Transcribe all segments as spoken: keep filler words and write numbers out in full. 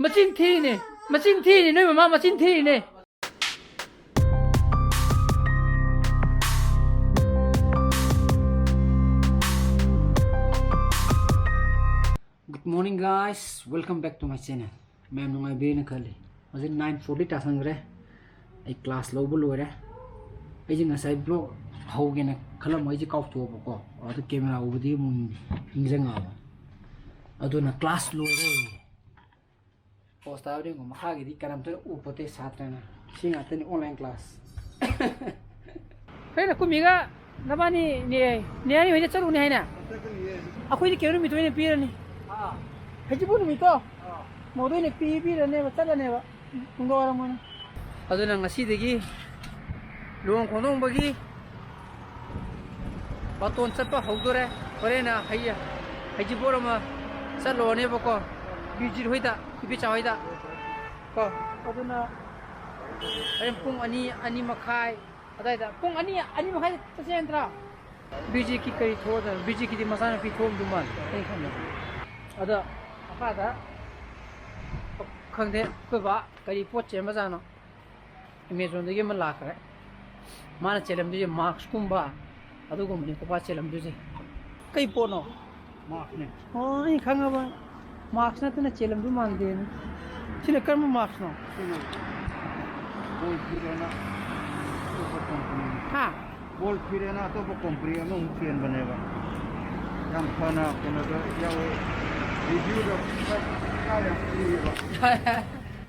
ꯃꯆꯤꯟ ꯊꯤꯔꯤꯅꯦ, ꯃꯆꯤꯟ ꯊꯤꯔꯤꯅꯦ, ꯅꯣꯏ ꯃꯃꯥ ꯃꯆꯤꯟ ꯊꯤꯔꯤꯅꯦ꯫ Good morning, guys, welcome back to my channel. ꯃꯌꯥꯝ ꯅꯨꯡꯉꯥꯏꯕꯤꯔꯦꯅ ꯈꯜꯂꯤ꯫ ꯍꯧꯖꯤꯛ nine forty ꯇꯥꯁꯟꯈ꯭ꯔꯦ꯫ ꯑꯩ class ꯂꯧꯕ ꯂꯣꯏꯔꯦ꯫ ꯑꯩꯁꯦ ꯉꯁꯥꯏ vlog ꯍꯧꯒꯦꯅ ꯈꯜꯂꯝꯕ, ꯑꯩꯁꯦ ꯀꯥꯎꯊꯣꯛꯑꯕꯀꯣ꯫ ꯑꯗꯨ camera ꯎꯕꯗꯒꯤ ꯑꯃꯨꯛ ꯅꯤꯡꯁꯤꯡꯉꯛꯑꯕ꯫ ꯑꯗꯨꯅ class ꯂꯣꯏꯔꯦ꯫ Post ꯇꯥꯕꯅꯤꯀꯣ, ꯃꯈꯥꯒꯤꯗꯤ ꯀꯅꯥꯝꯇ ꯎꯄꯣꯠꯇꯦ ꯁꯥꯇ꯭ꯔꯅ꯫ ꯁꯤ ꯉꯥꯛꯇꯅꯤ online class꯫ ꯀꯩꯅꯣ, ꯀꯨꯝꯃꯤꯒ ꯅꯕꯥꯅꯤ ꯅꯦ, ꯅꯦ ꯑꯅꯤ ꯍꯣꯏꯗ ꯆꯠꯂꯨꯅꯤ ꯍꯥꯏꯅ? ꯆꯠꯀꯅꯤꯌꯦ꯫ ꯑꯩꯈꯣꯏꯗꯤ ꯀꯩꯅꯣ ꯅꯨꯃꯤꯠꯇ ꯑꯣꯏꯅ ꯄꯤꯔꯅꯤ꯫ ꯑꯥ꯫ ꯍꯩꯖꯤꯡꯄꯣꯠ ꯅꯨꯃꯤꯠꯇꯣ꯫ ꯑꯥ꯫ ꯃꯧꯗ ꯑꯣꯏꯅ ꯄꯤ-, ꯄꯤꯔꯅꯦꯕ, ꯆꯠꯂꯅꯦꯕ꯫ ꯅꯨꯡꯗꯥꯡꯋꯥꯏꯔꯝ ꯑꯣꯏꯅ꯫ ꯑꯗꯨꯅ ꯉꯁꯤꯗꯒꯤ ꯂꯨꯍꯣꯡ ꯈꯣꯡꯗꯣꯡꯕꯒꯤ ꯕꯥꯇꯣꯟ ꯆꯠꯄ ꯍꯧꯗꯣꯔꯦ꯫ ꯍꯣꯔꯦꯟꯅ ꯍꯩ-, ꯍꯩꯖꯤꯡꯄꯣꯠ ꯑꯃ ꯆꯠꯂꯨꯔꯅꯦꯕꯀꯣ, ꯕꯤꯔꯖꯤꯠ ꯍꯣꯏꯗ, ꯏꯕꯦꯆꯥ ꯍꯣꯏꯗ ꯀꯣ꯫ ꯑꯗꯨꯅ ꯍꯣꯔꯦꯟ ꯄꯨꯡ ꯑꯅꯤ, ꯑꯅꯤ ꯃꯈꯥꯏ ꯑꯗꯥꯏꯗ, ꯄꯨꯡ ꯑꯅꯤ, ꯑꯅꯤ ꯃꯈꯥꯏ ꯆꯠꯁꯦ ꯅꯠꯇ꯭ꯔꯥ? ꯕꯤꯔꯖꯤꯠꯀꯤ ꯀꯔꯤ ꯊꯣꯛꯑꯗꯅ, ꯕꯤꯔꯖꯤꯠꯀꯤꯗꯤ ꯃꯆꯥꯅꯨꯄꯤ ꯊꯣꯛꯑꯝꯗꯧ ꯃꯥꯜꯂꯦ ꯑꯩꯅ ꯈꯟꯕꯗ꯫ ꯑꯗꯣ ꯃꯈꯥꯗ ꯈꯪꯗꯦ ꯑꯩꯈꯣꯏ ꯕꯥ ꯀꯔꯤ ꯄꯣꯠ ꯆꯦꯟꯕꯖꯥꯠꯅꯣ꯫ Amazonꯗꯒꯤ ꯑꯃ ꯂꯥꯛꯈ꯭ꯔꯦ꯫ ꯃꯥꯅ ꯆꯦꯜꯂꯝꯗꯣꯏꯁꯦ maskꯀꯨꯝꯕ, ꯑꯗꯨꯒꯨꯝꯕꯅꯤ ꯄꯄꯥ ꯆꯦꯜꯂꯝꯗꯣꯏꯁꯦ꯫ ꯀꯩ ꯄꯣꯠꯅꯣ? Maskꯅꯦ꯫ ꯑꯣ, ꯑꯩ ꯈꯪꯉꯕ꯫ Mask ꯅꯠꯇꯅ ꯆꯦꯜꯂꯝꯗꯣꯏ ꯃꯥꯟꯗꯦꯅꯦ꯫ ꯁꯤꯅ ꯀꯔꯝꯕ maskꯅꯣ? ꯁꯤꯅ Gold Feet ꯍꯥꯏꯅ ꯑꯇꯣꯞꯄ company꯫ ꯍꯥ? Gold Feet ꯍꯥꯏꯅ ꯑꯇꯣꯞꯄ company ꯑꯃꯃꯨꯛ ꯆꯦꯟꯕꯅꯦꯕ꯫ ꯌꯥꯝ ꯐꯅ ꯀꯩꯅꯣꯗ ꯌꯥꯎꯋꯦ꯫ Reviewꯗ five star ꯌꯥꯝ ꯄꯤꯌꯦꯕ꯫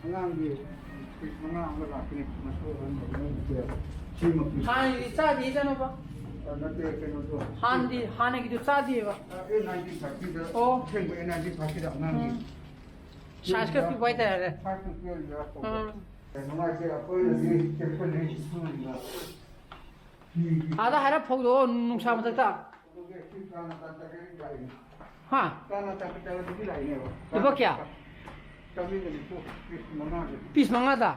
ꯑꯉꯥꯡꯒꯤ꯫ ꯄꯤꯁ ꯃꯉꯥ ꯑꯃꯒ ꯂꯥꯛꯀꯅꯤ, ꯃꯁꯣꯏ ꯑꯍꯟꯕ ꯑꯃ ꯄꯤꯌꯦ꯫ ꯁꯤꯃ ꯄꯤꯁ ꯍꯥꯟꯅꯒꯤꯗꯤ ꯆꯥꯗꯦ ꯏꯆꯥꯅꯨꯄꯥ꯫ ꯑ, ꯅꯠꯇꯦ, ꯀꯩꯅꯣꯗꯣ꯫ ꯍꯥꯟꯅꯗꯤ, ꯍꯥꯟꯅꯒꯤꯗꯣ ꯆꯥꯗꯦꯕ꯫ ꯑ, ꯑꯦ ꯅꯥꯏꯟꯇꯤꯟ ꯊꯥꯔꯇꯤꯗ, ꯑꯣ꯫ ꯑꯁꯦꯡꯕ ꯑꯦ ꯅꯥꯏꯟꯇꯤꯟ ꯊꯥꯔꯇꯤꯗ ꯑꯉꯥꯡꯒꯤ꯫ ꯎꯝ꯫ Size ꯈꯔ ꯄꯤꯛꯄ ꯍꯥꯏꯇꯥꯔꯦ꯫ Size ꯄꯤꯛꯄ ꯌꯥꯎꯔꯛꯄ꯫ ꯎꯝ꯫ ꯀꯩꯅꯣ ꯍꯥꯏꯁꯦ, ꯑꯩꯈꯣꯏꯅꯗꯤ ꯁꯦꯝꯖꯤꯜꯂꯤ ꯁꯨꯔꯤꯕ꯫ ꯐꯤꯒꯤ ꯑꯥꯗ ꯍꯥꯏꯔꯞ ꯐꯧꯗꯣꯛꯑꯣ, ꯅꯨꯡꯁꯥ ꯃꯊꯛꯇ꯫ ꯍꯥ? ꯂꯨꯄꯥ ꯀꯌꯥ? ꯄꯤꯁ ꯃꯉꯥꯗ?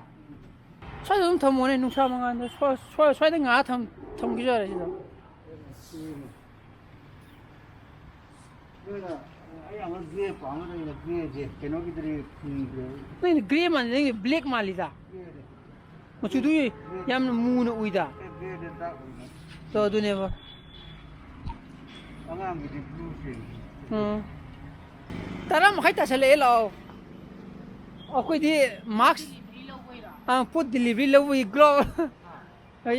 ꯁ꯭ꯋꯥꯏꯗ ꯑꯗꯨꯝ ꯊꯝꯃꯣꯅꯦ, ꯅꯨꯡꯁꯥ ꯃꯉꯥꯜꯗ꯫ ꯁ꯭ꯋꯥꯏ-, ꯁ꯭ꯋꯥꯏ-, ꯁ꯭ꯋꯥꯏꯗ ꯉꯥꯏꯍꯥꯛ ꯊꯝ-, ꯊꯝꯈꯤꯁꯨ ꯌꯥꯔꯦ ꯁꯤꯗ꯫ ꯑꯃ ꯒ꯭ꯔꯦ ꯄꯥꯝꯃ ꯂꯩꯔꯦ, ꯒ꯭ꯔꯦꯁꯦ ꯀꯩꯅꯣꯒꯤꯗꯨꯗꯤ ꯐꯪꯗ꯭ꯔꯦ꯫ ꯅꯪꯗꯤ ꯒ꯭ꯔꯦ ꯃꯥꯜꯂꯤ, ꯅꯪꯗꯤ ꯕ꯭ꯂꯦꯛ ꯃꯥꯜꯂꯤꯗ꯫ ꯒ꯭ꯔꯦꯗ꯫ ꯃꯆꯨꯗꯨ ꯌꯥꯝꯅ ꯃꯨꯅ ꯎꯏꯗ꯫ ꯑꯦ, ꯒ꯭ꯔꯦꯗ ꯗꯥꯔꯛ ꯑꯣꯏꯅ꯫ ꯇꯣ, ꯑꯗꯨꯅꯦꯕ꯫ ꯑꯉꯥꯡꯒꯤꯗꯤ ꯕ꯭ꯂꯨ ꯆꯦꯟ꯫ ꯎꯝ꯫ ꯇꯔꯥ ꯃꯈꯥꯏ ꯇꯥꯁꯜꯂꯛꯑꯦ, ꯂꯥꯛꯑꯣ꯫ ꯑꯩꯈꯣꯏꯗꯤ ꯃꯥꯛꯁ, ꯑꯥ, ꯄꯣꯠ ꯗꯤꯂꯤꯚꯔꯤ ꯂꯧꯕꯒꯤ ꯒ꯭ꯂꯣꯕ꯫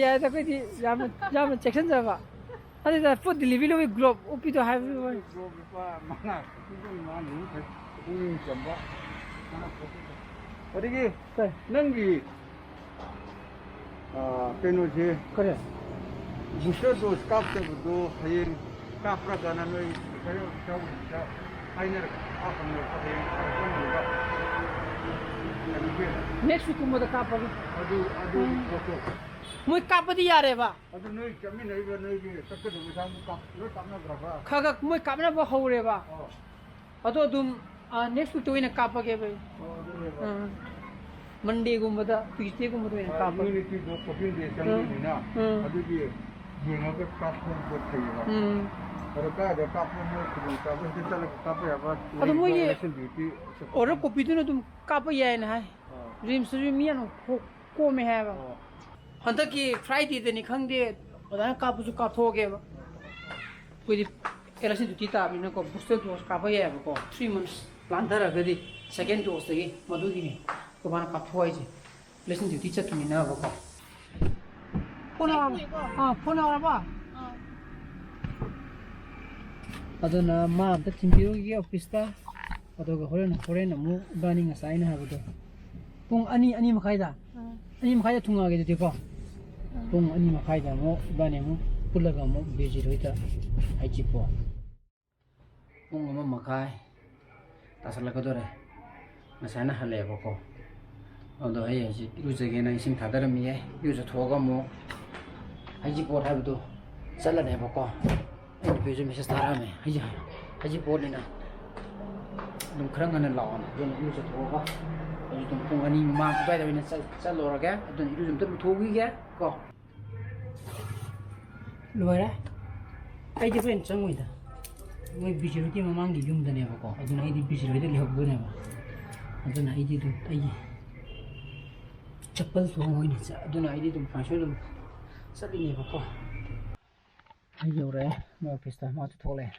ꯌꯥꯏꯗ, ꯑꯩꯈꯣꯏꯗꯤ ꯌꯥꯝꯅ, ꯌꯥꯝꯅ ꯆꯦꯛꯁꯤꯟꯖꯕ꯫ ꯑꯗꯨꯗ ꯄꯣꯠ ꯗꯤꯂꯤꯚꯔꯤ ꯂꯧꯕꯒꯤ ꯒ꯭ꯂꯣꯕ ꯎꯞꯄꯤꯗꯣ ꯍꯥꯏꯕꯒꯤ ꯋꯥꯅꯤ꯫ ꯒ꯭ꯂꯣꯕ ꯂꯨꯄꯥ ꯃꯉꯥ ꯈꯛꯇꯪ ꯃꯥꯅ ꯑꯗꯨꯝ ꯐꯩ꯫ ꯄꯨꯛꯅꯤꯡ ꯆꯝꯕ꯫ ꯑꯗꯒꯤ ꯀꯩ? ꯅꯪꯒꯤ ꯑꯥ, ꯀꯩꯅꯣꯁꯦ, ꯀꯔꯤ? ꯕꯨꯁꯇꯔ ꯗꯣꯁ ꯀꯥꯞꯇꯕꯗꯣ ꯍꯌꯦꯡ ꯀꯥꯞꯄ꯭ꯔꯥ ꯀꯥꯟꯅ ꯅꯣꯏ ꯈꯔ ꯆꯥꯎꯕꯗ ꯍꯥꯏꯅꯔꯒ ꯀꯥꯞꯄꯅꯦꯕ ꯍꯌꯦꯡ ꯀꯥꯞꯄꯅꯦꯕ꯫ ꯀꯩꯅꯣꯒꯤ ꯅꯦꯛꯁ ꯋꯤꯛꯀꯨꯝꯕꯗ ꯀꯥꯞꯄꯒꯦ꯫ ꯑꯗꯨ, ꯑꯗꯨꯒꯤ ꯎꯝ꯫ ꯄꯣꯠꯇꯣ꯫ ꯃꯣꯏ ꯀꯥꯞꯄꯗꯤ ꯌꯥꯔꯦꯕ? ꯑꯗꯨ ꯅꯣꯏ ꯆꯠꯃꯤꯟꯅꯔꯤꯕ ꯅꯣꯏꯒꯤ ꯆꯠꯀꯗꯕ ꯏꯁꯥꯃꯛ ꯀꯥꯞ-, ꯂꯣꯏ ꯀꯥꯞꯅꯈ꯭ꯔꯕ? ꯈꯔ ꯈꯔ ꯃꯣꯏ ꯀꯥꯞꯅꯕ ꯍꯧꯔꯦꯕ꯫ ꯑꯣ꯫ ꯑꯗꯣ ꯑꯗꯨꯝ, ꯑꯥ, ꯅꯦꯛꯁ ꯋꯤꯛꯇ ꯑꯣꯏꯅ ꯀꯥꯞꯄꯒꯦꯕ ꯑꯩ꯫ ꯑꯣ, ꯑꯗꯨꯅꯦꯕ꯫ ꯑꯥ꯫ ꯃꯟꯗꯦꯒꯨꯝꯕꯗ, ꯇ꯭ꯌꯨꯁꯗꯦꯒꯨꯝꯕꯗ ꯑꯣꯏꯅ ꯑꯥ, ꯀꯥꯞꯄꯒꯦ꯫ ꯏꯝꯃ꯭ꯌꯨꯅꯤꯇꯤꯗꯣ ꯐꯣꯔꯇꯤꯟ ꯗꯦꯖ ꯎꯝ, ꯆꯪꯗꯣꯏꯅꯤꯅ, ꯎꯝ꯫ ꯑꯗꯨꯒꯤ ꯌꯦꯡꯉꯒ ꯀꯥꯞꯊꯣꯛꯄ ꯐꯩꯌꯦꯕ꯫ ꯎꯝ꯫ ꯑꯗꯣ ꯀꯥꯏꯗ ꯀꯥꯞꯄ ꯃꯣꯏ ꯈꯨꯗꯣꯡꯆꯥꯕ ꯍꯦꯛꯇ ꯆꯠꯂꯒ ꯀꯥꯞꯄ ꯌꯥꯕ ꯑꯗꯣ ꯃꯣꯏꯒꯤ ꯂꯩꯕ꯭ꯔꯥ? ꯑꯣꯔꯗꯔ ꯀꯣꯄꯤꯗꯨꯅ ꯑꯗꯨꯝ ꯀꯥꯞꯄ ꯌꯥꯏꯅ ꯍꯥꯏ꯫ ꯑꯥ꯫ ꯔꯤꯝꯁꯇꯁꯨ ꯃꯤ ꯌꯥꯝ ꯀꯣ-, ꯀꯣꯝꯃꯦ ꯍꯥꯏꯕ꯫ ꯑꯣ꯫ ꯍꯟꯗꯛꯀꯤ ꯐ꯭ꯔꯥꯏꯗꯦꯗꯅꯤ ꯈꯪꯗꯦ, ꯑꯗꯨꯃꯥꯏꯅ ꯀꯥꯞꯄꯁꯨ ꯀꯥꯞꯊꯣꯛꯑꯒꯦꯕ꯫ ꯑꯩꯈꯣꯏꯗꯤ ꯑꯦꯂꯦꯛꯁꯟ ꯗ꯭ꯌꯨꯇꯤ ꯇꯥꯕꯅꯤꯅꯀꯣ, ꯕꯨꯁꯇꯔ ꯗꯣꯁ ꯀꯥꯞꯄ ꯌꯥꯏꯑꯕꯀꯣ, ꯊ꯭ꯔꯤ ꯃꯟꯁ ꯂꯥꯟꯊꯔꯒꯗꯤ ꯁꯦꯀꯦꯟ ꯗꯣꯁꯇꯒꯤ, ꯃꯗꯨꯒꯤꯅꯤ ꯑꯩꯈꯣꯏ ꯕꯥꯅ ꯀꯥꯞꯊꯣꯛꯑꯣ ꯍꯥꯏꯁꯦ, ꯏꯂꯦꯛꯁꯟ ꯗ꯭ꯌꯨꯇꯤ ꯆꯠꯇꯣꯏꯅꯤꯅꯕꯀꯣ꯫ ꯐꯣꯟ ꯂꯥꯛꯑꯕ? ꯑꯥ, ꯐꯣꯟ ꯂꯥꯛꯑꯕ? ꯑꯗꯨꯅ ꯃꯥ ꯑꯝꯇ ꯊꯤꯟꯕꯤꯔꯨꯈꯤꯒꯦ ꯑꯣꯐꯤꯁꯇ, ꯑꯗꯨꯒ ꯍꯣꯔꯦꯟ, ꯍꯣꯔꯦꯟ ꯑꯃꯨꯛ ꯏꯕꯥꯅꯤ ꯉꯁꯥꯏ ꯑꯩꯅ ꯍꯥꯏꯕꯗꯣ ꯄꯨꯡ ꯑꯅꯤ, ꯑꯅꯤ ꯃꯈꯥꯏꯗ, ꯑꯥ꯫ ꯑꯅꯤ ꯃꯈꯥꯏꯗ ꯊꯨꯡꯉꯛꯑꯒꯦ ꯑꯗꯨꯗꯤꯀꯣ꯫ ꯄꯨꯡ ꯑꯅꯤ ꯃꯈꯥꯏꯗ ꯑꯃꯨꯛ ꯏꯕꯥꯅꯤ ꯑꯃꯨꯛ ꯄꯨꯜꯂꯒ ꯑꯃꯨꯛ ꯕꯤꯔꯖꯤꯠ ꯍꯣꯏꯗ ꯍꯥꯏꯆꯤꯄꯣ꯫ ꯄꯨꯡ ꯑꯃ ꯃꯈꯥꯏ ꯇꯥꯁꯜꯂꯛꯀꯗꯣꯔꯦ꯫ ꯉꯁꯥꯏꯅ ꯍꯜꯂꯛꯑꯦꯕꯀꯣ꯫ ꯑꯗꯣ ꯑꯩ ꯍꯧꯖꯤꯛ ꯏꯔꯨꯖꯒꯦꯅ ꯏꯁꯤꯡ ꯊꯥꯗꯔꯝꯃꯤꯌꯦ꯫ ꯏꯔꯨꯖꯊꯣꯛꯑꯒ ꯑꯃꯨꯛ ꯍꯩꯖꯤꯄꯣꯠ ꯍꯥꯏꯕꯗꯣ ꯆꯠꯂꯅꯦꯕꯀꯣ꯫ ꯑꯩ ꯅꯨꯄꯤꯁꯨ ꯃꯦꯁꯦꯖ ꯊꯥꯔꯛꯑꯝꯃꯦ꯫ ꯍꯩꯖꯤ-, ꯍꯩꯖꯤꯄꯣꯠꯅꯤꯅ ꯑꯗꯨꯝ ꯈꯔ ꯉꯟꯅ ꯂꯥꯛꯑꯣꯅ꯫ ꯑꯗꯨꯅ ꯏꯔꯨꯖꯊꯣꯛꯑꯒ ꯑꯩꯁꯨ ꯑꯗꯨꯝ ꯄꯨꯡ ꯑꯅꯤ ꯃꯃꯥꯡ ꯑꯗꯨꯋꯥꯏꯗ ꯑꯣꯏꯅ ꯆꯠ-, ꯆꯠꯂꯨꯔꯒꯦ꯫ ꯑꯗꯨꯅ ꯏꯔꯨꯖ ꯑꯝꯇ ꯂꯨꯊꯣꯛꯈꯤꯒꯦ ꯀꯣ꯫ ꯂꯣꯏꯔꯦ꯫ ꯑꯩꯗꯤ ꯍꯣꯔꯦꯟ ꯆꯪꯉꯣꯏꯗ꯫ ꯃꯣꯏ ꯕꯤꯖꯤꯔꯣꯏꯒꯤ ꯃꯃꯥꯡꯒꯤ ꯌꯨꯝꯗꯅꯦꯕꯀꯣ, ꯑꯗꯨꯅ ꯑꯩꯗꯤ ꯕꯤꯖꯤꯔꯣꯏꯗ ꯂꯩꯍꯧꯗꯣꯏꯅꯦꯕ꯫ ꯑꯗꯨꯅ ꯑꯩꯗꯤ ꯑꯗꯨꯝ ꯑꯩꯒꯤ ꯆꯄꯜ ꯇꯣꯡꯉ ꯑꯣꯏꯅ ꯆꯠ-, ꯑꯗꯨꯅ ꯑꯩꯗꯤ ꯑꯗꯨꯝ ꯐꯥꯁꯨ ꯑꯗꯨꯝ ꯆꯠꯂꯤꯅꯦꯕꯀꯣ꯫ ꯑꯩ ꯌꯧꯔꯛꯑꯦ ꯃꯣꯏ ꯑꯣꯐꯤꯁꯇ, ꯃꯥꯁꯨ ꯊꯣꯛꯂꯛꯑꯦ꯫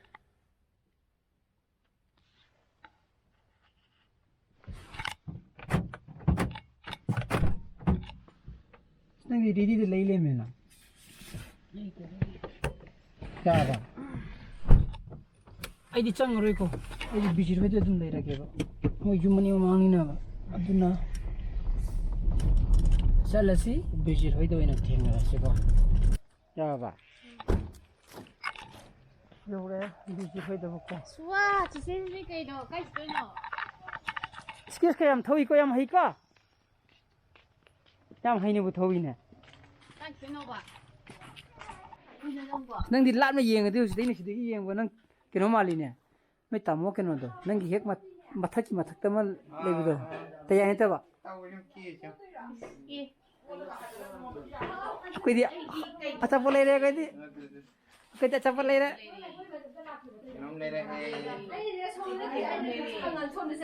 ꯅꯪꯗꯤ ꯔꯦꯗꯤꯗ ꯂꯩ ꯂꯩꯔꯝꯃꯦꯅ꯫ ꯌꯥꯔꯕ? ꯑꯩꯗꯤ ꯆꯪꯉꯔꯣꯏꯀꯣ, ꯑꯩꯗꯤ ꯕꯤꯖꯤꯠ ꯍꯣꯏꯗ ꯑꯗꯨꯝ ꯂꯩꯔꯒꯦꯕ꯫ ꯃꯣꯏ ꯌꯨꯝ ꯑꯅꯤ ꯃꯃꯥꯡꯅꯤꯅꯕ, ꯑꯗꯨꯅ ꯆꯠꯂꯁꯤ, ꯕꯤꯖꯤꯠ ꯍꯣꯏꯗ ꯑꯣꯏꯅ ꯊꯦꯡꯅꯔꯁꯤꯀꯣ꯫ ꯌꯥꯔꯕ? ꯌꯧꯔꯦ, ꯕꯤꯖꯤꯠ ꯍꯣꯏꯗꯕꯀꯣ꯫ ꯁ꯭ꯋꯥ, ꯆꯤꯆꯦ, ꯆꯤꯆꯦ, ꯀꯩꯅꯣ? ꯀꯥꯏ ꯆꯠꯇꯣꯏꯅꯣ? ꯏꯁꯀꯦꯁꯀ ꯌꯥꯝ ꯊꯧꯏꯀꯣ, ꯌꯥꯝ ꯍꯩꯀꯣ꯫ ꯌꯥꯝ ꯍꯩꯅꯕꯨ ꯊꯧꯏꯅꯦ꯫ ꯀꯥꯏ ꯆꯠꯇꯣꯏꯅꯣꯕ? ꯀꯩꯅꯣ ꯅꯪꯕꯣ? ꯅꯪꯗꯤ ꯂꯥꯞꯅ ꯌꯦꯡꯉꯗꯤ ꯍꯧꯖꯤꯛꯇꯩꯅ ꯁꯤꯗꯒꯤ ꯌꯦꯡꯕ ꯅꯪ ꯀꯩꯅꯣ ꯃꯥꯜꯂꯤꯅꯦ꯫ ꯅꯣꯏ ꯇꯥꯃꯣ ꯀꯩꯅꯣꯗꯣ, ꯅꯪꯒꯤ ꯍꯦꯛ ꯃ-, ꯃꯊꯛꯀꯤ ꯃꯊꯛꯇ ꯑꯃ ꯂꯩꯕꯗꯣ, ꯇꯌꯥꯏ ꯅꯠꯇꯕ? ꯑꯦ꯫ ꯑꯩꯈꯣꯏꯗꯤ ꯑꯆꯥꯄꯣꯠ ꯂꯩꯔꯦ, ꯑꯩꯈꯣꯏꯗꯤ꯫ ꯑꯩꯈꯣꯏꯗꯤ ꯑꯆꯥꯄꯣꯠ ꯂꯩꯔꯦ꯫ ꯀꯩꯅꯣꯝ ꯂꯩꯔꯦ ꯍꯥꯏꯌꯦ꯫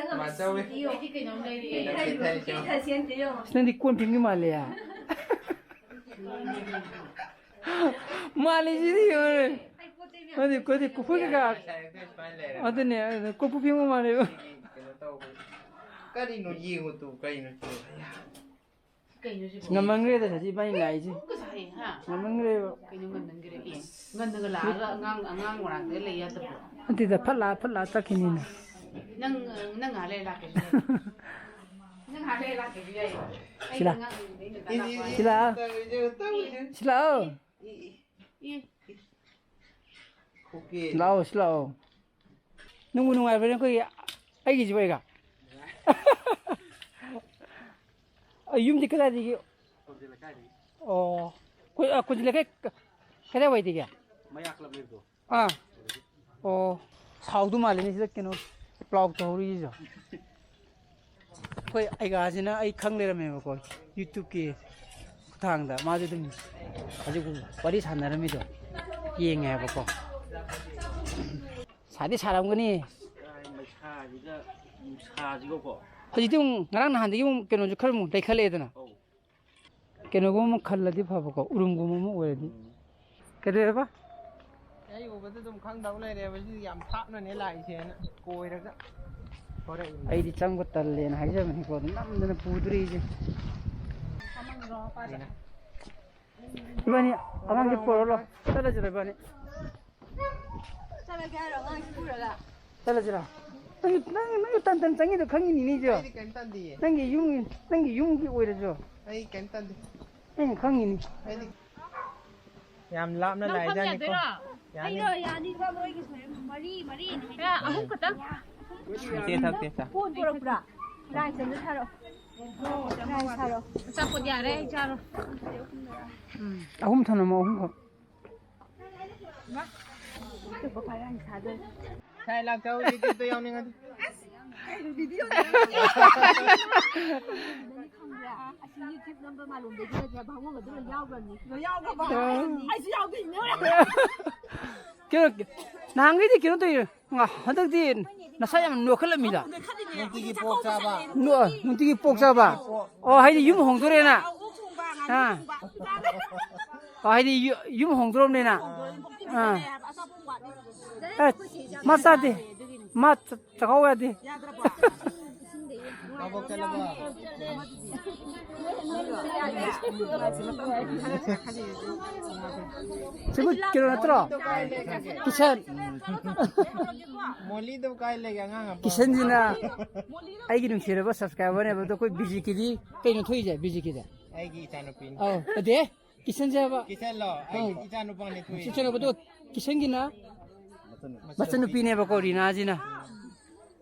ꯀꯃꯥꯏꯅ ꯇꯧꯋꯤ? ꯑꯩꯗꯤ ꯀꯩꯅꯣꯝ ꯂꯩꯔꯦ꯫ ꯀꯩꯅꯣ ꯆꯦꯟꯊꯔꯤꯁꯦ? ꯅꯪꯗꯤ ꯀꯣꯟ ꯐꯦꯡꯕꯤ ꯃꯥꯜꯂꯦ꯫ ꯃꯥꯜꯂꯤꯁꯤꯗꯤ ꯌꯦꯡꯉꯨꯅꯦ꯫ ꯑꯗꯨꯗꯤ ꯑꯩꯈꯣꯏꯗꯤ ꯀꯣꯐꯤ ꯀꯩꯀꯥ꯫ ꯉꯁꯥꯏ ꯑꯩꯈꯣꯏ ꯁꯨꯃꯥꯏꯅ ꯂꯩꯔꯒ ꯑꯗꯨꯅꯦ, ꯑꯗꯨ ꯀꯣꯐꯤ ꯐꯦꯡꯕ ꯃꯥꯜꯂꯦꯕ꯫ ꯁꯤꯒꯤ ꯀꯩꯅꯣ ꯇꯧꯕ꯫ ꯀꯔꯤꯅꯣ ꯌꯦꯡꯉꯨ ꯇꯨ, ꯀꯩꯅꯣ ꯇꯨ? ꯀꯩꯅꯣ ꯁꯤꯕꯣ? ꯉꯝꯃꯟꯈ꯭ꯔꯦꯗ ꯁꯖꯤ ꯏꯕꯥꯅꯤ ꯂꯥꯛꯏꯁꯦ꯫ ꯀꯁꯥꯏ, ꯍꯥ? ꯉꯝꯃꯟꯈ꯭ꯔꯦꯕ꯫ ꯀꯩꯅꯣ ꯉꯟꯅꯟꯈ꯭ꯔꯦ? ꯑꯦ, ꯉꯟꯅꯒ ꯂꯥꯛꯑꯒ ꯑꯉꯥꯡ, ꯑꯉꯥꯡ ꯃꯅꯥꯛꯇ ꯂꯩ ꯌꯥꯗꯕ꯭ꯔꯣ? ꯅꯠꯇꯦꯗ, ꯐꯠ ꯂꯥꯛꯑ, ꯐꯠ ꯂꯥꯛꯑ ꯆꯠꯈꯤꯅꯤꯅ꯫ ꯅꯪ, ꯅꯪ ꯉꯥꯏꯍꯥꯛ ꯂꯩꯔ ꯂꯥꯛꯀꯦꯁꯨ ꯂꯩ꯫ ꯅꯪ ꯉꯥꯏꯍꯥꯛ ꯂꯩꯔ ꯂꯥꯛꯀꯦꯁꯨ ꯌꯥꯏꯌꯦ꯫ ꯑꯩ ꯁꯤ ꯂꯥ-, ꯑꯉꯥꯡ ꯂꯩꯅ ꯁꯤ ꯂꯥꯛꯑꯣ꯫ ꯇꯧꯔꯤꯁꯦ, ꯇꯧꯔꯤꯁꯦ꯫ ꯁꯤ ꯂꯥꯛꯑꯣ꯫ E, E, E. ꯈꯨꯀꯦ꯫ ꯂꯥꯛꯑꯣ, ꯁꯤ ꯂꯥꯛꯑꯣ꯫ ꯅꯨꯡꯕꯨ ꯅꯨꯡꯉꯥꯏꯕ꯭ꯔꯥ ꯅꯈꯣꯏꯒꯤ? ꯑꯩꯒꯤꯁꯤꯕꯨ ꯑꯩꯒ? ꯑ, ꯌꯨꯝꯗꯤ ꯀꯗꯥꯏꯗꯒꯤ? ꯀꯣꯟꯖꯦ ꯂꯩꯀꯥꯏꯗꯒꯤ꯫ ꯑꯣ꯫ ꯀꯣ-, ꯑ, ꯀꯣꯟꯖꯦ ꯂꯩꯀꯥꯏ ꯀ-, ꯀꯗꯥꯏꯋꯥꯏꯗꯒꯤ? ꯃꯌꯥ ꯀ꯭ꯂꯕ ꯂꯩꯕꯗꯣ꯫ ꯑꯥ꯫ ꯑꯣ꯫ ꯁꯥꯎꯗꯧ ꯃꯥꯜꯂꯤꯅꯦ ꯁꯤꯗ ꯀꯩꯅꯣ ꯄ꯭ꯂꯥꯎ ꯇꯧꯍꯧꯔꯤꯁꯤꯁꯨ꯫ ꯑꯩꯈꯣꯏ ꯑꯩꯒꯥꯁꯤꯅ ꯑꯩ ꯈꯪ ꯂꯩꯔꯝꯃꯦꯕꯀꯣ, YouTube-ꯀꯤ ꯈꯨꯠꯊꯥꯡꯗ꯫ ꯃꯥꯁꯨ ꯑꯗꯨꯝ ꯍꯧꯖꯤꯛ ꯋꯥꯔꯤ ꯁꯥꯟꯅꯔꯝꯃꯤꯗꯣ ꯌꯦꯡꯉꯦ ꯍꯥꯏꯕꯀꯣ꯫ ꯁꯥꯗꯤ ꯁꯥꯔꯝꯒꯅꯤ꯫ ꯀꯥꯏ ꯃꯩꯁꯥꯁꯤꯒ ꯅꯨꯡꯁꯥꯁꯤꯒꯀꯣ꯫ ꯍꯧꯖꯤꯛꯇꯤ ꯑꯃꯨꯛ ꯉꯔꯥꯡ ꯅꯍꯥꯟꯗꯒꯤ ꯑꯃꯨꯛ ꯀꯩꯅꯣꯁꯨ ꯈꯔ ꯑꯃꯨꯛ ꯂꯩꯈꯠꯂꯛꯑꯦꯗꯅ꯫ ꯑꯧ꯫ ꯀꯩꯅꯣꯒꯨꯝꯕ ꯑꯃ ꯈꯜꯂꯗꯤ ꯐꯕꯀꯣ, ꯎꯔꯨꯝꯒꯨꯝꯕ ꯑꯃ ꯑꯣꯏꯔꯗꯤ꯫ ꯎꯝ꯫ ꯀꯩꯗꯧꯋꯦꯕ? ꯑꯩ ꯎꯕꯗ ꯑꯗꯨꯝ ꯈꯪꯗꯧ ꯂꯩꯔꯦꯕ, ꯁꯤ ꯌꯥꯝ ꯊꯥꯞꯅꯅꯦ ꯂꯥꯛꯏꯁꯦꯅ ꯀꯣꯏꯔꯒ ꯊꯣꯔꯛꯏꯅꯦ꯫ ꯑꯩꯗꯤ ꯆꯪꯕ ꯇꯜꯂꯦꯅ ꯍꯥꯏꯖꯕꯅꯤꯀꯣ, ꯑꯗꯨ ꯅꯝꯗꯅ ꯄꯨꯗꯣꯔꯤꯁꯦ꯫ ꯏꯕꯥꯅꯤ ꯑꯉꯥꯡꯁꯦ ꯄꯨꯔꯛꯑꯣ ꯂꯥꯎ꯫ ꯆꯠꯂꯁꯤꯔ ꯏꯕꯥꯅꯤ? ꯆꯠꯂꯒꯦ ꯍꯥꯏꯔꯣ ꯑꯉꯥꯡꯁꯤ ꯄꯨꯔꯒ? ꯆꯠꯂꯁꯤꯔ? ꯅꯪ, ꯅꯪ, ꯅꯪ ꯇꯟ ꯇꯟ ꯆꯪꯉꯤꯗꯣ ꯈꯪꯉꯤꯅꯤꯅꯦ ꯑꯩꯁꯨ꯫ ꯑꯩꯗꯤ ꯀꯩꯝ ꯇꯟꯗꯤꯌꯦ꯫ ꯅꯪꯒꯤ ꯌꯨꯝ, ꯅꯪꯒꯤ ꯌꯨꯝꯒꯤ ꯑꯣꯏꯔꯁꯨ꯫ ꯑꯩ ꯀꯩꯝ ꯇꯟꯗꯦ꯫ ꯑꯩꯅ ꯈꯪꯉꯤꯅꯤ꯫ ꯑꯩꯗꯤ ꯌꯥꯝ ꯂꯥꯞꯅ ꯅꯪ ꯐꯝ ꯂꯥꯛꯏꯖꯥꯠꯅꯤꯀꯣ꯫ ꯌꯥꯗꯣꯏꯔꯣ? ꯌꯥꯅꯤ꯫ ꯑꯩꯗꯣ ꯌꯥꯅꯤꯕ, ꯃꯣꯏꯒꯤ ꯁꯣꯏ ꯃꯔꯤ, ꯃꯔꯤꯅꯦ ꯍꯥꯏꯁꯦ꯫ ꯑ, ꯑꯍꯨꯝ ꯈꯛꯇꯪ꯫ ꯇꯦ ꯊꯛ, ꯇꯦ ꯊꯛ꯫ ꯐꯣꯟ ꯄꯣꯔꯛꯄ꯭ꯔꯥ? ꯂꯥꯏ ꯆꯟꯗ ꯊꯥꯔꯛꯑꯣ꯫ ꯂꯥꯏ ꯁꯥꯔꯣ꯫ ꯑꯆꯥꯄꯣꯠ ꯌꯥꯔꯦ, ꯑꯩ ꯆꯥꯔꯣ꯫ ꯑꯍꯨꯝ ꯊꯝꯂꯝꯃꯣ, ꯑꯍꯨꯝꯈꯛ꯫ ꯁꯥꯏ ꯂꯥꯛꯆꯧ, ꯌꯨꯇ꯭ꯌꯨꯕꯇ ꯌꯥꯎꯅꯤꯡꯉꯗꯤ꯫ ꯈꯪꯕ꯭ꯔꯥ? ꯑꯁꯤ ꯌꯨꯇ꯭ꯌꯨꯕ ꯅꯝꯕ ꯃꯥꯂꯣꯝꯗꯒꯤ ꯅꯠꯇ꯭ꯔꯥ? ꯚꯥꯃꯣꯟ ꯑꯗꯨ ꯂꯣꯏ ꯌꯥꯎꯈ꯭ꯔꯕꯅꯤ꯫ ꯂꯣꯏ ꯌꯥꯎꯈ꯭ꯔꯕ? ꯑꯥ꯫ ꯑꯩꯁꯨ ꯌꯥꯎꯗꯣꯏꯅꯦ꯫ ꯀꯩꯅꯣ, ꯅꯍꯥꯟꯈꯩꯗꯤ ꯀꯩꯅꯣ ꯇꯧꯏ, ꯉ-, ꯍꯟꯗꯛꯇꯤ ꯅꯁꯥ ꯌꯥꯝ ꯅꯣꯏꯈꯠꯂꯝꯃꯤꯗ꯫ ꯅꯨꯡꯇꯤꯒꯤ ꯄꯣꯛ ꯆꯥꯕ꯫ ꯅꯣ-, ꯅꯨꯡꯇꯤꯒꯤ ꯄꯣꯛ ꯆꯥꯕ? ꯅꯨꯡꯇꯤꯒꯤ ꯄꯣꯛ꯫ ꯑꯣ, ꯍꯥꯏꯗꯤ ꯌꯨꯝ ꯍꯣꯡꯗꯣꯔꯦꯅ? ꯑꯣꯛ ꯊꯣꯡꯕ, ꯉꯥꯅꯨ ꯑꯥ꯫ ꯊꯣꯡꯕ꯫ ꯑꯣ, ꯍꯥꯏꯗꯤ ꯌꯨ-, ꯌꯨꯝ ꯍꯣꯡꯗꯣꯔꯕꯅꯤꯅ? ꯍꯣꯡꯗꯣꯔꯦ, ꯍꯣꯡꯗꯣꯔꯦ ꯑꯥ꯫ ꯍꯥꯏꯕ, ꯑꯆꯥꯄꯣꯠ ꯋꯥꯠꯂꯤ꯫ ꯑꯦ, ꯃꯥ ꯆꯥꯗꯦ꯫ ꯑꯗꯨꯒꯤꯅꯤ꯫ ꯃꯥ ꯆ-, ꯆꯥꯛꯈꯥꯎ ꯌꯥꯗꯦ꯫ ꯌꯥꯗ꯭ꯔꯕꯣ? ꯃꯕꯣꯛ ꯆꯠꯂꯕꯣ? ꯁꯤꯕꯨ ꯀꯩꯅꯣ ꯅꯠꯇ꯭ꯔꯣ? ꯀꯤꯁꯟ꯫ ꯃꯣꯂꯤꯗꯣ ꯀꯥꯏ ꯂꯩꯒꯦ, ꯑꯉꯥꯡ ꯑꯄꯥ? ꯀꯤꯁꯟꯁꯤꯅ ꯑꯩꯒꯤ ꯅꯨꯡꯁꯤꯔꯕ subscriberꯅꯦꯕ, ꯑꯗꯣ ꯑꯩꯈꯣꯏ ꯕꯤꯖꯤꯀꯤꯗꯤ ꯀꯩꯅꯣ ꯊꯣꯛꯏꯁꯦ, ꯕꯤꯖꯤꯀꯤꯗ? ꯑꯩꯒꯤ ꯏꯆꯥꯅꯨꯄꯤꯅꯤ꯫ ꯑꯧ, ꯑꯗꯨꯗꯤ ꯀꯤꯁꯟꯁꯦ ꯍꯥꯏꯕ꯫ ꯀꯤꯁꯟꯂꯣ? ꯑꯩ ꯑꯧ꯫ ꯏꯆꯥꯅꯨꯄꯥꯅꯦ ꯊꯣꯛꯏꯁꯦ꯫ ꯀꯤꯁꯟ ꯍꯥꯏꯕꯗꯣ ꯀꯤꯁꯟꯒꯤꯅ ꯃꯆꯟꯅꯨꯄꯤꯅꯦꯕꯀꯣ, ꯔꯤꯅꯥꯁꯤꯅ꯫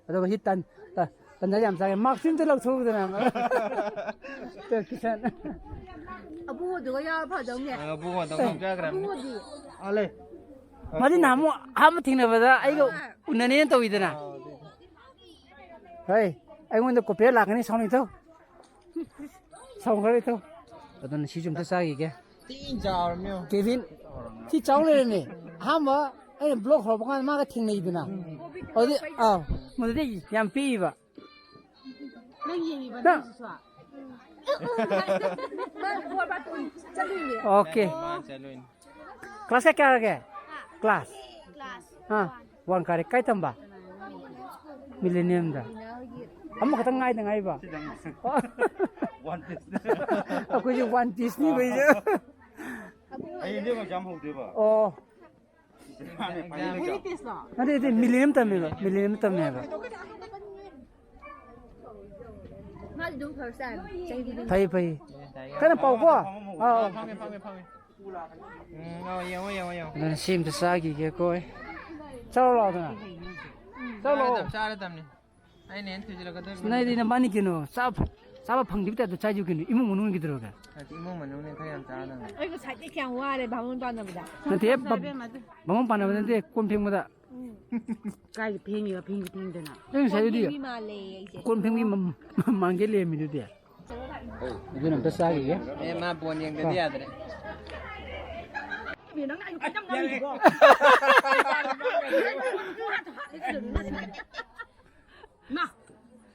ꯑꯗꯨꯒ ꯁꯤ ꯇꯟ-, ꯇ-, ꯇꯟꯖꯥ ꯌꯥꯝ ꯆꯥꯔꯦ꯫ ꯃꯥꯛꯁꯤ ꯑꯝꯇ ꯂꯧꯊꯣꯛꯎꯗꯅ꯫ ꯇꯣ, ꯀꯤꯁꯟ꯫ ꯑꯕꯨꯡꯉꯣꯗꯨꯒ ꯌꯥꯎꯔ ꯐꯗꯧꯅꯦ꯫ ꯑ, ꯑꯕꯨꯡꯉꯣꯗꯣ ꯑꯦ꯫ ꯉꯥꯎꯖꯈ꯭ꯔꯕꯅꯤ꯫ ꯑꯕꯨꯡꯉꯣꯗꯤ? ꯑꯥ, ꯂꯩ꯫ ꯃꯥꯗꯤ ꯅꯍꯥꯟꯃꯨꯛ ꯑꯍꯥꯟꯕ ꯊꯦꯡꯅꯕꯗ ꯑꯩꯒ ꯑꯥ꯫ ꯎꯅꯅꯦꯅ ꯇꯧꯋꯤꯗꯅ꯫ ꯑꯥ, ꯑꯗꯨꯏꯗꯤ꯫ ꯍꯩ, ꯑꯩꯉꯣꯟꯗ copyright ꯂꯥꯛꯀꯅꯤ, ꯁꯥꯎꯅꯤꯡ ꯊꯧ꯫ ꯁꯥꯎꯈ꯭ꯔꯦ ꯊꯧ꯫ ꯑꯗꯨꯅ ꯁꯤꯁꯨ ꯑꯝꯇ ꯆꯥꯈꯤꯒꯦ꯫ ꯊꯤꯅ ꯆꯥꯎꯔꯝꯅꯦ ꯌꯦꯡꯉꯣ꯫ ꯀꯦꯚꯤꯟ, ꯊꯤ ꯆꯥꯎ ꯂꯩꯔꯝꯃꯦ꯫ ꯑꯍꯥꯟꯕ ꯑꯩꯅ ꯕ꯭ꯂꯣꯛ ꯍꯧꯔꯛꯄ ꯀꯥꯟꯗ ꯃꯥꯒ ꯊꯦꯡꯅꯩꯗꯅ꯫ ꯑꯗꯨꯗꯤ ꯑꯥ, ꯃꯗꯨꯗꯤ ꯌꯥꯝ ꯄꯤꯛꯏꯕ꯫ ꯅꯪ ꯌꯦꯡꯉꯤꯕ ꯅꯪ ꯅꯪꯁꯨ? ꯃꯥ ꯕꯣꯜ ꯕꯥꯇꯣꯟ ꯆꯠꯂꯨꯏꯅꯦ꯫ ꯑꯣꯀꯦ꯫ ꯃꯥ ꯆꯠꯂꯨꯏꯅꯦ꯫ ꯀ꯭ꯂꯥꯁ ꯀꯌꯥ ꯀꯥꯔꯒꯦ? ꯀ꯭ꯂꯥꯁ꯫ ꯑꯥ, ꯋꯥꯟ ꯀꯥꯔꯦ꯫ ꯀꯥꯏ ꯇꯝꯕ? ꯃꯤꯂꯦꯅꯤꯌꯝꯗ꯫ ꯑꯃꯈꯛꯇꯪ ꯉꯥꯏꯗ ꯉꯥꯏꯕ꯫ One piece. ꯑꯩꯈꯣꯏꯁꯨ ꯋꯥꯟ ꯄꯤꯁꯅꯤ ꯑꯩꯈꯣꯏꯁꯨ꯫ ꯍꯌꯦꯡꯗꯤ ꯑꯃꯨꯛ ꯑꯦꯛꯖꯥꯝ ꯍꯧꯗꯣꯏꯕ꯫ ꯑꯣ꯫ ꯅꯠꯇꯦ, ꯅꯠꯇꯦ, ꯃꯤꯂꯦꯅꯤꯌꯝ ꯇꯝꯃꯦꯕ, ꯃꯤꯂꯦꯅꯤꯌꯝ ꯇꯝꯃꯦ ꯍꯥꯏꯕ꯫ ꯃꯥꯗꯤ ꯑꯗꯨꯝ ꯐꯔꯁ ꯇꯥꯏꯝ ꯆꯍꯤꯗꯤ ꯑꯗꯨꯝ ꯐꯩ, ꯐꯩ꯫ ꯀꯟꯅ ꯄꯥꯎꯀꯣ꯫ ꯑꯥ, ꯑꯥ꯫ ꯐꯝꯃꯦ, ꯐꯝꯃꯦ, ꯐꯝꯃꯦ꯫ ꯎꯝ, ꯑꯧ, ꯌꯦꯡꯉꯣ, ꯌꯦꯡꯉꯣ, ꯌꯦꯡꯉꯣ꯫ ꯑꯗꯨꯅ ꯁꯤ ꯑꯝꯇ ꯆꯥꯈꯤꯒꯦꯀꯣ ꯑꯩ꯫ ꯆꯠꯂꯣ ꯂꯥꯎꯗꯅ꯫ ꯆꯠꯂꯣ꯫ ꯆꯥꯔꯗꯝ, ꯆꯥꯔꯗꯝꯅꯤ꯫ ꯑꯩꯅ ꯍꯦꯟꯅ ꯊꯤꯖꯤꯜꯂꯛꯀꯗꯣꯔꯤꯕꯅꯤ꯫ ꯅꯩꯗꯤ ꯅꯕꯥꯅꯤ ꯀꯩꯅꯣ, ꯆꯥꯕ, ꯆꯥꯕ ꯐꯪꯗꯕ ꯇꯥꯏꯞꯇ ꯆꯥꯏꯗꯨ ꯀꯩꯅꯣ, ꯏꯃꯨꯡ ꯃꯅꯨꯡꯒꯤ ꯀꯩꯗꯧꯔꯒꯦ? ꯅꯠꯇꯦ, ꯏꯃꯨꯡ ꯃꯅꯨꯡꯅꯦ ꯈꯔ ꯌꯥꯝ ꯆꯥꯔꯗꯝꯅꯤ꯫ ꯑꯩ ꯉꯁꯥꯏꯗꯩ ꯀꯌꯥꯝ ꯋꯥꯔꯦ ꯕꯥꯃꯣꯟ ꯄꯥꯟꯅꯕꯗ꯫ ꯅꯠꯇꯦ, ꯕꯥ-, ꯕꯥꯃꯣꯟ ꯄꯥꯟꯅꯕ ꯅꯠꯇꯦ, ꯀꯣꯟ ꯐꯦꯡꯕꯗ꯫ ꯎꯝ꯫ ꯀꯥꯏꯗ ꯐꯦꯡꯉꯤꯕ? ꯐꯦꯡꯁꯨ ꯐꯦꯡꯗꯅ꯫ ꯅꯪ ꯉꯁꯥꯏꯗꯨꯗꯤ ꯀꯣꯟ ꯐꯦꯡꯕꯤ ꯃꯥꯜꯂꯦ ꯑꯩꯁꯦ꯫ ꯀꯣꯟ ꯐꯦꯡꯕꯤ ꯃ-, ꯃ-, ꯃꯥꯟꯒꯦ ꯂꯩꯔꯝꯃꯤꯗꯨꯗꯤ꯫ ꯑꯗꯨꯅ ꯑꯝꯇ ꯆꯥꯈꯤꯒꯦ꯫ ꯑꯦ, ꯃꯥ ꯕꯣꯟ ꯌꯦꯡꯗꯗꯤ ꯌꯥꯗ꯭ꯔꯦ꯫ ꯃꯥ,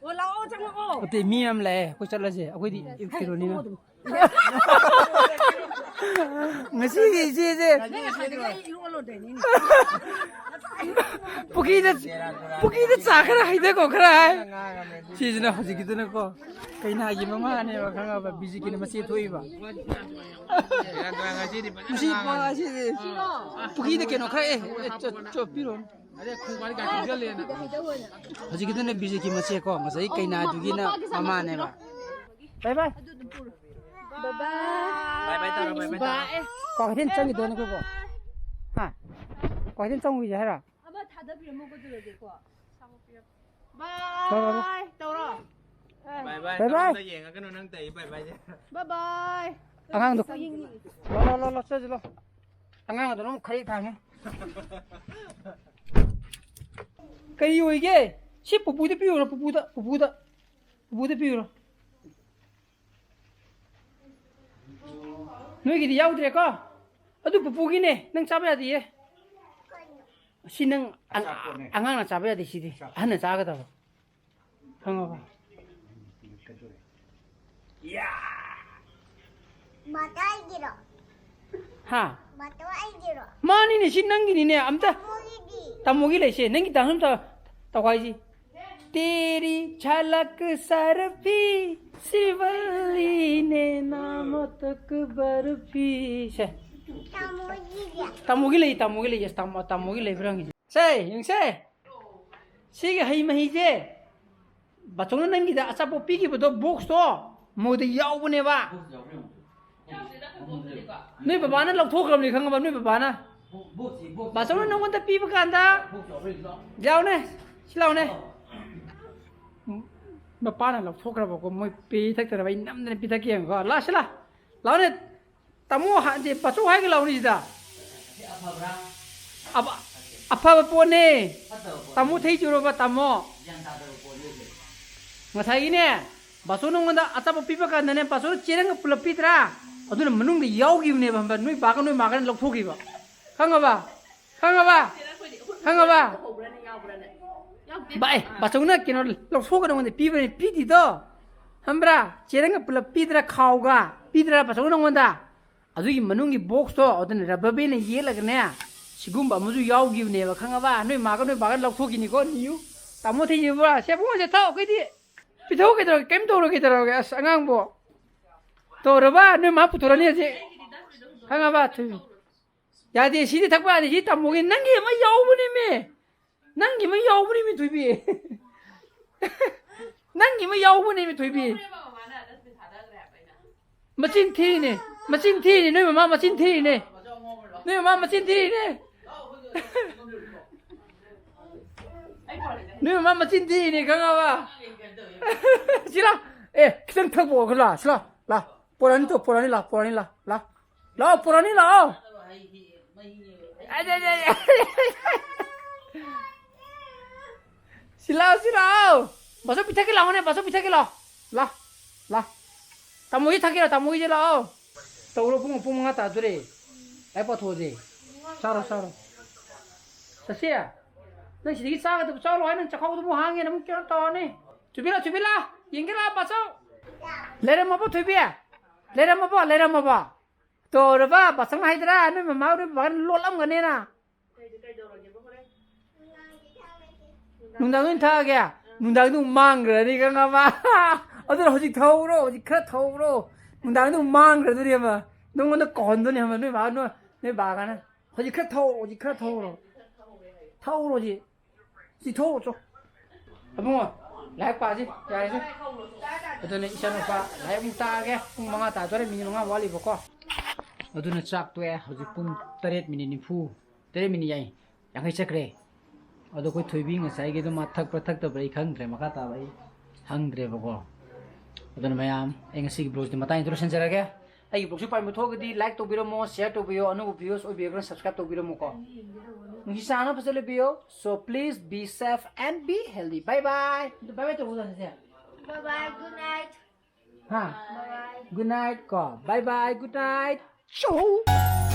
ꯑꯣ, ꯂꯥꯛꯑꯣ, ꯆꯪꯉꯛꯑꯣ꯫ ꯑꯇꯩ ꯃꯤ ꯌꯥꯝ ꯂꯥꯛꯑꯦ, ꯑꯩꯈꯣꯏ ꯆꯠꯂꯁꯦ, ꯑꯩꯈꯣꯏꯗꯤ ꯏꯔꯨ ꯐꯤꯔꯣꯟꯅꯤꯅ꯫ ꯉꯁꯤꯒꯤ ꯏꯆꯦꯁꯦ꯫ ꯉꯁꯥꯏꯗꯒꯤ ꯑꯩ ꯏꯔꯨ ꯑꯣꯜꯂꯣꯗꯣꯏꯅꯤꯅꯦ꯫ ꯄꯨꯈ꯭ꯔꯤꯗ, ꯄꯨꯈ꯭ꯔꯤꯗ ꯆꯥ ꯈꯔ ꯍꯩꯊꯈꯣ ꯈꯔ ꯍꯥꯏ꯫ ꯁꯤꯁꯤꯅ ꯍꯧꯖꯤꯛꯀꯤꯗꯨꯅꯀꯣ, ꯀꯩꯅꯥꯒꯤ ꯃꯃꯥꯅꯦꯕ, ꯈꯪꯉꯕ? ꯕꯤꯖꯤꯀꯤꯅ ꯃꯆꯦ ꯊꯣꯛꯏꯕ꯫ ꯉꯁꯤꯗꯤ ꯐꯖꯅ ꯃꯁꯤ ꯉꯥꯡꯉꯝꯅꯦ꯫ ꯄꯨꯈ꯭ꯔꯤꯗ ꯀꯩꯅꯣ ꯈꯔ, ꯑꯦ, ꯑꯦ, ꯆꯣ-, ꯆꯣꯞꯄꯤꯔꯣ꯫ ꯍꯧꯖꯤꯛꯀꯤꯗꯨꯅ ꯕꯤꯖꯦꯀꯤ ꯃꯆꯦꯀꯣ, ꯉꯁꯥꯏ ꯀꯩꯅꯥꯗꯨꯒꯤꯅ ꯃꯃꯥꯅꯦꯕ꯫ ꯕꯥꯏ ꯕꯥꯏ꯫ ꯕꯥꯏ ꯕꯥꯏ ꯇꯧꯔꯣ, ꯕꯥꯏ ꯕꯥꯏ ꯇꯧꯔꯣ꯫ ꯀ꯭ꯋꯥꯀꯩꯊꯦꯜ ꯆꯪꯈꯤꯗꯣꯏꯅꯦ ꯑꯩꯈꯣꯏꯕꯣ꯫ ꯍꯥ? ꯀ꯭ꯋꯥꯀꯩꯊꯦꯜ ꯆꯪꯉꯨꯈꯤꯁꯦ ꯍꯥꯏꯔꯣ? ꯑꯃ ꯊꯥꯗꯕꯤꯔꯝꯃꯣ ꯀꯩꯗꯧꯔꯒꯦꯀꯣ? ꯕꯥꯏ ꯕꯥꯏ꯫ ꯕꯥꯏ ꯕꯥꯏ꯫ ꯕꯥꯏ ꯕꯥꯏ꯫ ꯀꯔꯣꯝꯗ ꯌꯦꯡꯉꯒꯅꯣ ꯅꯪ ꯇꯧꯔꯤ ꯕꯥꯏ ꯕꯥꯏꯁꯦ? ꯕꯥꯏ ꯕꯥꯏ꯫ ꯑꯉꯥꯡꯗꯣ꯫ ꯂꯣ, ꯂꯣ, ꯂꯣ, ꯂꯣ, ꯆꯠꯁꯤ ꯂꯣ꯫ ꯑꯉꯥꯡ ꯑꯗꯨꯅ ꯑꯃꯨꯛ ꯈꯔꯤ ꯊꯥꯡꯉꯦ꯫ ꯀꯔꯤ ꯑꯣꯏꯒꯦ? ꯁꯤ ꯄꯨꯄꯨꯗ ꯄꯤꯌꯨꯔꯣ, ꯄꯨꯄꯨꯗ, ꯄꯨꯄꯨꯗ, ꯄꯨꯄꯨꯗ ꯄꯤꯌꯨꯔꯣ꯫ ꯅꯣꯏꯒꯤꯗꯤ ꯌꯥꯎꯗ꯭ꯔꯦꯀꯣ? ꯑꯗꯨ ꯄꯨꯄꯨꯒꯤꯅꯦ, ꯅꯪ ꯆꯥꯕ ꯌꯥꯗꯤꯌꯦ꯫ ꯁꯤ ꯅꯪ ꯑ-, ꯑꯆꯥꯄꯣꯠꯅꯦ꯫ ꯑꯉꯥꯡꯅ ꯆꯥꯕ ꯌꯥꯗꯦ ꯁꯤꯗꯤ꯫ ꯑꯆꯥꯄꯣꯠ꯫ ꯑꯍꯟꯅ ꯆꯥꯒꯗꯕ꯫ ꯈꯪꯉꯕ? ꯀꯩꯗꯧꯔꯦ? ꯌꯥ! ꯃꯇꯥꯏꯒꯤꯔꯣ? ꯍꯥ? ꯃꯇꯥꯏꯒꯤꯔꯣ? ꯃꯥꯅꯤꯅꯦ, ꯁꯤ ꯅꯪꯒꯤꯅꯤꯅꯦ꯫ ꯑꯝꯇ ꯃꯣꯏꯒꯤꯗꯤ? ꯇꯥꯃꯣꯒꯤ ꯂꯩꯁꯦ꯫ ꯅꯪꯒꯤ ꯇꯥꯡ ꯑꯝꯇ ꯇꯧꯈꯥꯏꯁꯤ꯫ ꯇꯦꯔꯤ ꯖꯂꯛ ꯁꯔꯐꯤ ꯁꯤꯋꯜꯂꯤꯅꯦ ꯅꯥꯃꯇꯛ ꯕꯔꯐꯤ꯫ ꯁꯦ꯫ ꯇꯥꯃꯣꯒꯤꯗꯤ? ꯇꯥꯃꯣꯒꯤ ꯂꯩ, ꯇꯥꯃꯣꯒꯤ ꯂꯩ꯫ ꯌꯦꯁ, ꯇꯥꯃꯣ, ꯇꯥꯃꯣꯒꯤ ꯂꯩꯕ꯭ꯔꯥ ꯍꯪꯉꯤꯁꯦ꯫ ꯁꯦ, ꯌꯦꯡꯁꯦ꯫ ꯁꯤꯒꯤ ꯍꯩ ꯃꯍꯤꯁꯦ ꯕꯥꯆꯧꯅ ꯅꯪꯒꯤꯗ ꯑꯆꯥꯄꯣꯠ ꯄꯤꯈꯤꯕꯗꯣ, ꯕꯣꯛꯁꯇꯣ, ꯃꯣꯏꯗ ꯌꯥꯎꯕꯅꯦꯕ꯫ ꯅꯣꯏ ꯕꯕꯥꯅ ꯂꯧꯊꯣꯛꯈ꯭ꯔꯕꯅꯤ, ꯈꯪꯉꯕ? ꯅꯣꯏ ꯕꯕꯥꯅ꯫ ꯕꯥꯆꯧꯅ ꯅꯪꯉꯣꯟꯗ ꯄꯤꯕ ꯀꯥꯟꯗ, ꯌꯥꯎꯅꯦ, ꯁꯤ ꯂꯥꯎꯅꯦ꯫ ꯃꯄꯥꯅ ꯂꯧꯊꯣꯛꯈ꯭ꯔꯕꯀꯣ, ꯃꯣꯏ ꯄꯤꯊꯛꯇꯅꯕ ꯑꯩ ꯅꯝꯗꯅ ꯄꯤꯊꯛꯀꯦ ꯌꯦꯡꯉꯨꯀꯣ꯫ ꯂꯥ, ꯁꯤ ꯂꯥ꯫ ꯂꯥꯎꯅꯦ, ꯇꯥꯃꯣ ꯍꯥ-, ꯁꯤ ꯕꯥꯆꯧ ꯍꯥꯏꯒꯦ ꯂꯥꯎꯅꯦ ꯁꯤꯗ꯫ ꯑꯐ-, ꯑꯐꯕ ꯄꯣꯠꯅꯦ꯫ ꯇꯥꯃꯣ ꯊꯩꯖꯨꯔꯕ ꯇꯥꯃꯣ꯫ ꯉꯁꯥꯏꯒꯤꯅꯦ, ꯕꯥꯆꯧ ꯅꯉꯣꯟꯗ ꯑꯆꯥꯄꯣꯠ ꯄꯤꯕ ꯀꯥꯟꯗꯅꯦ, ꯕꯥꯆꯧꯅ ꯆꯦꯔꯪꯒ ꯄꯨꯂꯞ ꯄꯤꯗ꯭ꯔꯥ? ꯑꯗꯨꯅ ꯃꯅꯨꯡꯗ ꯌꯥꯎꯈꯤꯕꯅꯦꯕ, ꯈꯪꯕ꯭ꯔꯥ? ꯅꯣꯏ ꯕꯥꯒ ꯅꯣꯏ ꯃꯥꯒꯅ ꯂꯧꯊꯣꯛꯈꯤꯕ꯫ ꯈꯪꯉꯕ? ꯈꯪꯉꯕ? ꯈꯪꯉꯕ? ꯕꯥ-, ꯑꯦ, ꯕꯥꯆꯧꯅ ꯀꯩꯅꯣ ꯂꯧꯊꯣꯛꯑꯒ ꯅꯉꯣꯟꯗ ꯄꯤꯕꯅꯦ, ꯄꯤꯗꯤꯗꯣ꯫ ꯈꯪꯕ꯭ꯔꯥ? ꯆꯦꯔꯪꯒ ꯄꯨꯂꯞ ꯄꯤꯗ꯭ꯔꯥ, ꯈꯥꯎꯒ ꯄꯤꯗ꯭ꯔꯥ ꯕꯥꯆꯧꯅ ꯅꯉꯣꯟꯗ? ꯑꯗꯨꯒꯤ ꯃꯅꯨꯡꯒꯤ ꯕꯣꯛꯁꯇꯣ ꯑꯗꯨꯅ ꯔꯕꯔ ꯕꯦꯟꯅ ꯌꯦꯠꯂꯒꯅꯦ, ꯁꯤꯒꯨꯝꯕ ꯑꯃꯁꯨ ꯌꯥꯎꯈꯤꯕꯅꯦꯕ, ꯈꯪꯉꯕ? ꯅꯣꯏ ꯃꯥꯒ ꯅꯣꯏ ꯕꯥꯒ ꯂꯧꯊꯣꯛꯈꯤꯅꯤꯀꯣ, ꯅꯤꯌꯨ꯫ ꯇꯥꯃꯣ ꯊꯩꯖꯤꯕ꯭ꯔꯥ? ꯁꯦ, ꯏꯕꯨꯡꯉꯣ, ꯁꯦ ꯊꯛꯑꯣ, ꯑꯩꯈꯣꯏꯗꯤ ꯄꯤꯊꯣꯛꯑꯣ, ꯀꯩꯗꯧꯔꯒꯦ? ꯀꯩꯝ ꯇꯧꯔꯣꯏ, ꯀꯩꯗꯧꯔꯒꯦ? ꯑꯁ, ꯑꯉꯥꯡꯕꯣ꯫ ꯇꯧꯔꯕ? ꯅꯣꯏ ꯃꯥ ꯄꯨꯊꯣꯔꯛꯑꯅꯤ ꯍꯧꯖꯤꯛ꯫ ꯈꯪꯉꯕ? ꯊꯨ-, ꯌꯥꯗꯦ, ꯁꯤꯗꯤ ꯊꯛꯄ ꯌꯥꯗꯦ, ꯁꯤ ꯇꯥꯃꯣꯒꯤ, ꯅꯪꯒꯤ ꯑꯃ ꯌꯥꯎꯕꯅꯦꯃꯦ꯫ ꯅꯪꯒꯤ ꯑꯃ ꯌꯥꯎꯕꯅꯦꯃꯤ, ꯊꯣꯏꯕꯤ꯫ ꯅꯪꯒꯤ ꯑꯃ ꯌꯥꯎꯕꯅꯦꯃꯤ, ꯊꯣꯏꯕꯤ꯫ ꯃꯆꯤꯟ ꯊꯤꯔꯤꯅꯦ, ꯃꯆꯤꯟ ꯊꯤꯔꯤꯅꯦ, ꯅꯣꯏ ꯃꯃꯥ ꯃꯆꯤꯟ ꯊꯤꯔꯤꯅꯦ, ꯅꯣꯏ ꯃꯃꯥ ꯃꯆꯤꯟ ꯊꯤꯔꯤꯅꯦ꯫ ꯅꯣꯏ ꯃꯃꯥ ꯃꯆꯤꯟ ꯊꯤꯔꯤꯅꯦ, ꯈꯪꯉꯕ? ꯁꯤꯂꯥ, ꯑꯦ, ꯈꯤꯇꯪ ꯊꯛꯄ ꯑꯣꯏꯈꯣ, ꯂꯥ, ꯁꯤꯂꯥ, ꯂꯥ, ꯄꯣꯔꯥꯅꯤ ꯇꯣ, ꯄꯣꯔꯥꯅꯤ, ꯂꯥ, ꯄꯣꯔꯥꯅꯤ, ꯂꯥ, ꯂꯥ, ꯂꯥ, ꯄꯣꯔꯥꯅꯤ, ꯂꯥ꯫ ꯁꯤ ꯂꯥꯛꯑꯣ, ꯁꯤ ꯂꯥꯛꯑꯣ꯫ ꯕꯥꯆꯧ ꯄꯤꯊꯛꯀꯦ ꯂꯥꯛꯑꯣꯅꯦ, ꯕꯥꯆꯧ ꯄꯤꯊꯛꯀꯦ ꯂꯥꯛꯑꯣ꯫ ꯂꯥ, ꯂꯥ꯫ ꯇꯥꯃꯣꯒꯤ ꯊꯛꯀꯦꯔꯣ? ꯇꯥꯃꯣꯒꯤꯁꯦ ꯂꯥꯛꯑꯣ꯫ ꯇꯧꯔꯣ, ꯄꯨꯡ, ꯄꯨꯡ ꯃꯉꯥ ꯇꯥꯗꯣꯔꯦ꯫ ꯂꯥꯏꯔꯤꯛ ꯄꯥꯊꯣꯛꯑꯁꯦ꯫ ꯆꯥꯔꯣ, ꯆꯥꯔꯣ꯫ ꯆꯠꯁꯤ꯫ ꯅꯪ ꯁꯤꯗꯒꯤ ꯆꯥꯒꯗꯕ ꯆꯥꯎ ꯂꯥꯎ ꯍꯥꯏ, ꯅꯪ ꯆꯥꯛꯈꯥꯎꯗꯨ ꯑꯃꯨꯛ ꯍꯥꯡꯉꯦꯅ ꯑꯃꯨꯛ ꯀꯩꯅꯣ ꯇꯧꯔꯅꯤ꯫ ꯊꯣꯏꯕꯤ ꯂꯥ, ꯊꯣꯏꯕꯤ ꯂꯥ꯫ ꯌꯦꯡꯒꯦ ꯂꯥ, ꯄꯥꯆꯧ꯫ ꯂꯩꯔꯝꯃꯕꯣ, ꯊꯣꯏꯕꯤ? ꯂꯩꯔꯝꯃꯕꯣ, ꯂꯩꯔꯝꯃꯕꯣ? ꯇꯧꯔꯕ, ꯄꯥꯆꯧꯅ ꯍꯥꯏꯗ꯭ꯔꯥ? ꯅꯣꯏ ꯃꯃꯥ, ꯅꯣꯏ ꯕꯕꯥꯅ ꯂꯣꯠꯂꯝꯒꯅꯦꯅ꯫ ꯅꯨꯡꯗꯥꯡꯗ ꯑꯣꯏꯅ ꯊꯛꯑꯒꯦ꯫ ꯅꯨꯡꯗꯥꯡꯗ ꯑꯃꯨꯛ ꯃꯥꯡꯈ꯭ꯔꯅꯤ, ꯈꯪꯉꯕ? ꯑꯗꯨꯅ ꯍꯧꯖꯤꯛ ꯊꯧꯔꯣ, ꯍꯧꯖꯤꯛ ꯈꯔ ꯊꯧꯔꯣ꯫ ꯅꯨꯡꯗꯥꯡꯗ ꯑꯃꯨꯛ ꯃꯥꯡꯈ꯭ꯔꯗꯣꯏꯅꯦꯕ꯫ ꯅꯉꯣꯟꯗ ꯀꯧꯍꯟꯗꯣꯏꯅꯦꯕ, ꯅꯣꯏ ꯃꯥ, ꯅꯣꯏ, ꯅꯣꯏ ꯕꯥꯒꯅ꯫ ꯍꯧꯖꯤꯛ ꯈꯔ ꯊꯧꯔꯣ, ꯍꯧꯖꯤꯛ ꯈꯔ ꯊꯧꯔꯣ꯫ ꯊꯧꯔꯣ ꯍꯧꯖꯤꯛ꯫ ꯁꯤ ꯊꯧꯔꯣ, ꯆꯣ꯫ ꯑꯕꯨꯡꯉꯣ, ꯂꯥꯏꯔꯤꯛ ꯄꯥꯁꯤ, ꯌꯥꯔꯦꯁꯦ꯫ ꯑꯗꯨꯅ ꯏꯆꯥꯅꯨꯄꯥ ꯂꯥꯏꯔꯤꯛ ꯑꯃꯨꯛ ꯇꯥꯛꯑꯒꯦ꯫ ꯄꯨꯡ ꯃꯉꯥ ꯇꯥꯗꯣꯔꯦ, ꯃꯤꯅꯤꯠ ꯃꯉꯥ ꯋꯥꯠꯂꯤꯕꯀꯣ꯫ ꯑꯗꯨꯅ ꯆꯥꯛ ꯇꯣꯛꯑꯦ꯫ ꯍꯧꯖꯤꯛ ꯄꯨꯡ ꯇꯔꯦꯠ ꯃꯤꯅꯤꯠ ꯅꯤꯐꯨ, ꯇꯔꯦꯠ ꯃꯤꯅꯤꯠ ꯌꯥꯏ, ꯌꯥꯡꯈꯩ ꯆꯠꯈ꯭ꯔꯦ꯫ ꯑꯗꯣ ꯑꯩꯈꯣꯏ ꯊꯣꯏꯕꯤ ꯉꯁꯥꯏꯒꯤꯗꯣ ꯃꯥ ꯊꯛꯄ꯭ꯔꯥ ꯊꯛꯇꯕ꯭ꯔꯥ ꯑꯩ ꯈꯪꯗ꯭ꯔꯦ, ꯃꯈꯥ ꯇꯥꯕ ꯑꯩ ꯈꯪꯗ꯭ꯔꯦꯕꯀꯣ꯫ ꯑꯗꯨꯅ ꯃꯌꯥꯝ, ꯑꯩ ꯉꯁꯤꯒꯤ vlogꯁꯤꯗꯤ ꯃꯇꯥꯡ ꯌꯧꯗꯅ ꯂꯣꯏꯁꯤꯟꯖꯔꯒꯦ꯫ ꯑꯩꯒꯤ vlogꯁꯤ ꯄꯥꯝꯕ ꯊꯣꯛꯑꯒꯗꯤ like ꯇꯧꯕꯤꯔꯝꯃꯣ, share ꯇꯧꯕꯤꯌꯣ, ꯑꯅꯧꯕ viewers ꯑꯣꯏꯕꯤꯔꯒꯅ subscribe ꯇꯧꯕꯤꯔꯝꯃꯣꯀꯣ꯫ ꯅꯨꯡꯁꯤ ꯆꯥꯟꯅ ꯐꯖꯅ ꯂꯩꯕꯤꯌꯣ꯫ So please be safe and be healthy. Bye bye. ꯑꯗꯨ bye bye ꯇꯧꯕꯗꯣ ꯍꯧꯖꯤꯛ꯫ Bye bye, good night. ꯍꯥ? Bye bye. Good night ꯀꯣ꯫ Bye bye, good night. ꯆꯧ꯫